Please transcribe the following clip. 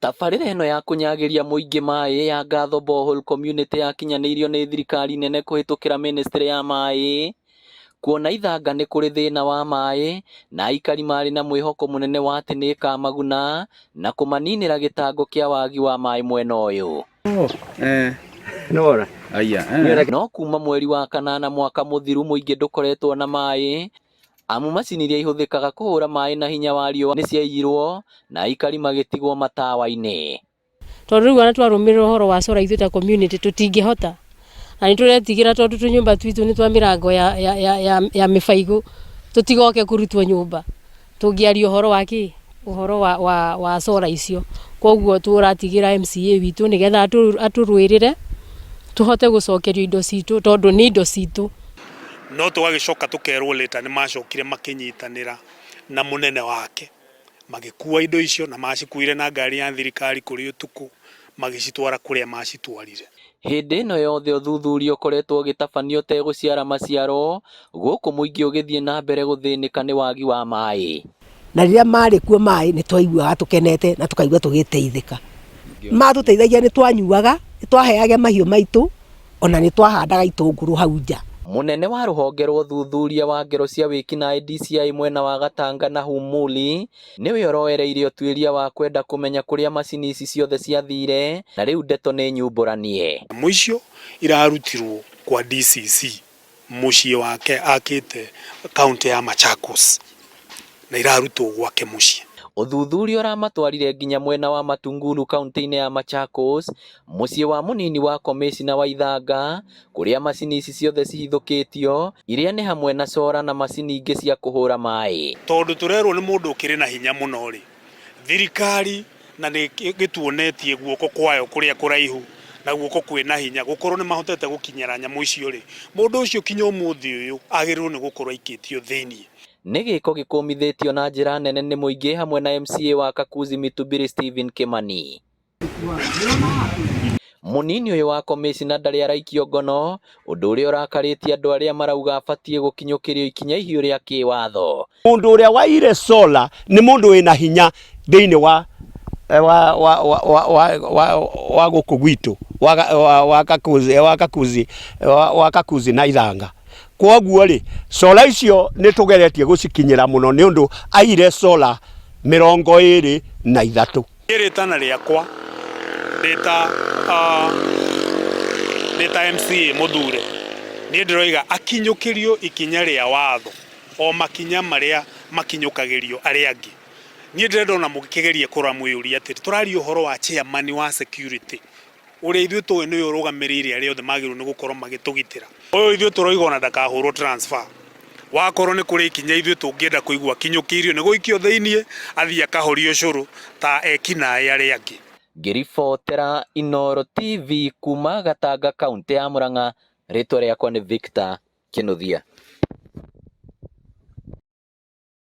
Tabarĩra ĩno ya kũnyagĩria mũingĩ maĩ ya Ngatho Borehole Community yakinyanĩirio nĩ thirikari nene kũhĩtũkĩra mĩnĩstrĩ ya maĩ, kuona Ithanga nĩ kũrĩ thĩna wa maĩ na aikari marĩ na mwĩhoko mũnene wa atĩ nĩ ĩkamaguna na kũmaninĩra gĩtango kĩa wagi wa maĩ mwena ũyũ. No kuma mweri wa kanana mwaka mũthiru mũingĩ ndũkoretwo na maĩ Amu macini iria ihũthĩkaga kũhũra maĩ na hinya wa riũa nĩ ciaiyirwo na aikari magĩtigwo matawa-inĩ. Tondũ rĩu ona twarũmĩrĩra ũhoro wa solar ithuĩ ta community tũtingĩhota. Na nĩ tũretigĩra tondũ tũnyũmba twitũ nĩ twa mĩrango ya, ya, ya, ya, ya mĩbaigũ tũtigoke kũrutwo nyũmba tũngĩaria ũhoro wa kĩ ũhoro wa, wa, wa solar icio. Koguo tũratigĩra MCA witũ nĩgetha atũrũĩrĩre tũhote gũcokerio indo citũ tondũ nĩ indo citũ. No tũgagĩcoka tũkerwo later nĩ macokire makĩnyitanĩra na mũnene wake magĩkua indo icio na macikuire na ngari ya thirikari kũrĩ ũtukũ magĩcitwara kũrĩa macitwarire. Hĩndĩ ĩno yothe ũthuthuria ũkoretwo ũgĩtabanio ũtegũciara maciaro, gũkũ mũingĩ ũgĩthiĩ na mbere gũthĩnĩka nĩ wagi wa maĩ. Na rĩrĩa marĩ kuo maĩ nĩ twaiguaga tũkenete na tũkaigua tũgĩteithĩka. Matũteithagia nĩ twanyuaga, nĩ twaheage mahiũ maitũ, ona nĩ twahandaga itũngũrũ hau nja. Mũnene wa rũhonge rwa ũthuthuria wa ngero cia wĩkinaĩ DCI mwena wa Gatanga Nahum Muli nĩwe ũroereire ũtuĩria wa kwenda kũmenya kũrĩa macini ici ciothe ciathire na rĩu ndeto nĩ nyumbũranie. Nyamũ icio irarutirwo kwa DCC mũciĩ wake akĩte kaũntĩ ya Machakos na irarutwo gwake mũciĩ. Ũthuthuria ũramatwarire nginya mwena wa Matungulu kaũntĩ-inĩ ya Machakos, mũciĩ wa mũnini wa komĩcina wa Ithanga, kũrĩa macini ici ciothe cihithũkĩtio, iria nĩ hamwe na cora na macini ingĩ cia kũhũra maĩ. Tondũ tũrerwo nĩ mũndũ ũkĩrĩ na hinya mũno-rĩ, Thirikari na nĩ ĩgĩtuonetie guoko kwayo kũrĩa kũraihu na guoko kwĩna hinya gũkorwo nĩ mahotete gũkinyĩra nyamũ icio rĩ, mũndũ ũcio kinya ũmũthĩ ũyũ agĩrĩirwo nĩ gũkorwo aikĩtio thĩiniĩ. Nĩ gĩko gĩkũmithĩtio na njĩra nene nĩ mũingĩ hamwe na MCA wa Kakuzi Mitubiri Stephen Kimani. Mũnini ũyũ wa komĩcina ndarĩ araikio ngono, ũndũ ũrĩa ũrakarĩtie andũ arĩa marauga abatiĩ gũkinyũkĩrio ikinya ihiũ rĩa kĩwatho. Mũndũ ũrĩa waire solar nĩ mũndũ wĩna hinya thĩinĩ wa wa wa wa wa wa wa wa gũkũ gwitũ wa wa wa Kakuzi wa Kakuzi wa wa Kakuzi na Ithanga. Kwoguo rĩ, solar icio nĩ tũgeretie gũcikinyĩra mũno nĩ ũndũ aire solar 23. Niĩ rĩtana rĩakwa ndĩ ta ndĩ ta MCA mũthure, niĩ ndĩroiga akinyũkĩrio ikinya rĩa watho o makinya marĩa makinyũkagĩrio arĩa angĩ. Niĩ ndĩrenda ona mũkĩgerie kũrora mwĩyũrie atĩrĩ, tũraria ũhoro wa chairman wa security Ũrĩa ithuĩ tũĩ nĩwe ũrũgamĩrĩire arĩa othe magĩrĩirwo nĩ gũkorwo magĩtũgitĩra. Ũyũ ithuĩ tũroiga ona ndakahũrwo transfer. Wakorwo nĩ kũrĩ ikinya ithuĩ tũngĩenda kũigua akinyũkĩirio nĩ gũikio thĩiniĩ athiĩ akahorio ũcũrũ ta ekinaĩ arĩa angĩ. Ngĩribotera Inooro TV kuma Gatanga kauntĩ ya Murang'a, rĩtwa rĩakwa nĩ Victor Kĩnuthia.